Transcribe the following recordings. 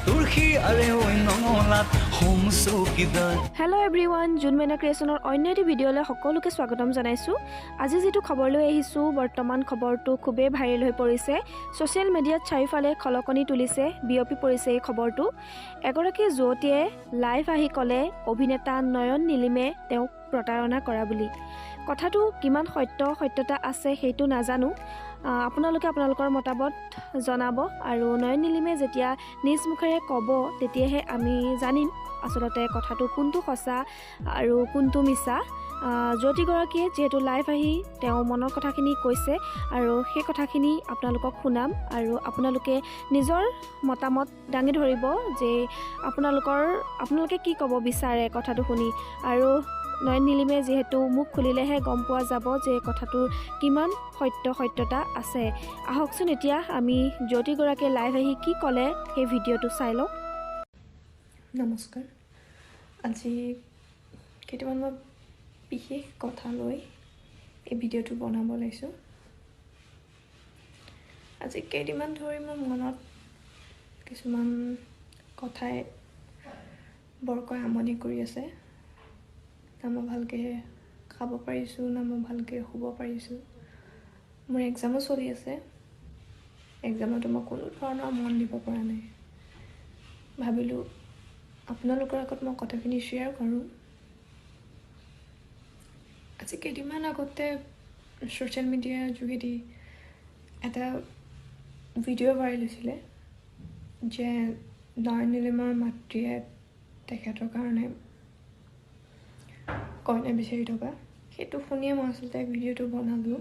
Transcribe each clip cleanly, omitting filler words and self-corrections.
তোৰ হিয়াৰে ঐ নঙলাত home চৌকিদাৰ। Hello' everyone, জোন মেনা ক্ৰিয়েশ্যনৰ অন্য এটি ভিডিঅ'লৈ সকলোকে স্বাগতম জনাইছোঁ। আজি যিটো খবৰ লৈ আহিছোঁ, বৰ্তমান খবৰটো খুবেই ভাইৰেল হৈ পৰিছে। ছ'চিয়েল মিডিয়াত চাৰিওফালে খলকনি তুলিছে, বিয়পি পৰিছে এই খবৰটো। এগৰাকী যুৱতীয়ে লাইভ আহি ক'লে অভিনেতা নয়ন নীলিমে তেওঁক প্ৰতাৰণা কৰা বুলি। কথাটো কিমান সত্যতা আছে সেইটো নাজানো। আপোনালোকে আপোনালোকৰ মতামত জনাব আৰু নয়ন নীলিমে যেতিয়া নিজ মুখেৰে ক'ব, তেতিয়াহে আমি জানিম আচলতে কথাটো কোনটো সঁচা আৰু কোনটো মিছা। যুৱতীগৰাকীয়ে যিহেতু লাইভ আহি তেওঁ মনৰ কথাখিনি কৈছে আৰু সেই কথাখিনি আপোনালোকক শুনাম আৰু আপোনালোকে নিজৰ মতামত দাঙি ধৰিব যে আপোনালোকে কি ক'ব বিচাৰে কথাটো শুনি। আৰু নয়ন নীলিমে যিহেতু মুখ খুলিলেহে গম পোৱা যাব যে কথাটোৰ কিমান সত্যতা আছে। আহকচোন, এতিয়া আমি যুৱতীগৰাকীয়ে লাইভ আহি কি ক'লে সেই ভিডিঅ'টো চাই লওঁ। নমস্কাৰ। আজি কেইটামান মই বিশেষ কথা লৈ এই ভিডিঅ'টো বনাব ওলাইছোঁ। আজি কেইদিনমান ধৰি মোৰ মনত কিছুমান কথাই বৰকৈ আমনি কৰি আছে। না মই ভালকৈ খাব পাৰিছোঁ, না মই ভালকৈ শুব পাৰিছোঁ। মোৰ এক্সামো চলি আছে। এক্সামতো মই কোনো ধৰণৰ মন দিব পৰা নাই। ভাবিলোঁ আপোনালোকৰ আগত মই কথাখিনি শ্বেয়াৰ কৰোঁ। আজি কেইদিনমান আগতে ছ'চিয়েল মিডিয়াৰ যোগেদি এটা ভিডিঅ' ভাইৰেল হৈছিলে যে নয়ন নীলিমৰ মাতৃয়ে তেখেতৰ কাৰণে কইনা বিচাৰি থকা। সেইটো শুনিয়ে মই আচলতে ভিডিঅ'টো বনালোঁ।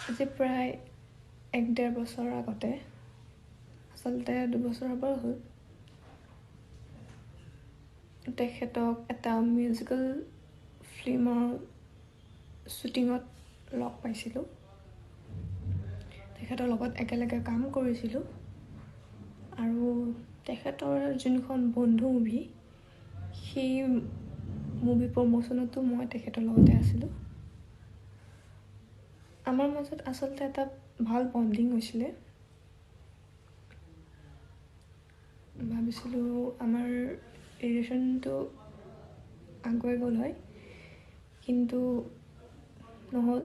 আজি প্ৰায় 1-1.5 বছৰৰ আগতে, আচলতে 2 বছৰ হ'বৰ হ'ল, তেখেতক এটা মিউজিকেল ফিল্মৰ শ্বুটিঙত লগ পাইছিলোঁ। তেখেতৰ লগত একেলগে কাম কৰিছিলোঁ আৰু তেখেতৰ যোনখন বন্ধু মুভি, সেই মুভি প্ৰমোশ্যনতো মই তেখেতৰ লগতে আছিলোঁ। আমাৰ মাজত আচলতে এটা ভাল বণ্ডিং হৈছিলে। ভাবিছিলোঁ আমাৰ ৰিলেশ্যনটো আগুৱাই গ'ল হয়, কিন্তু নহ'ল।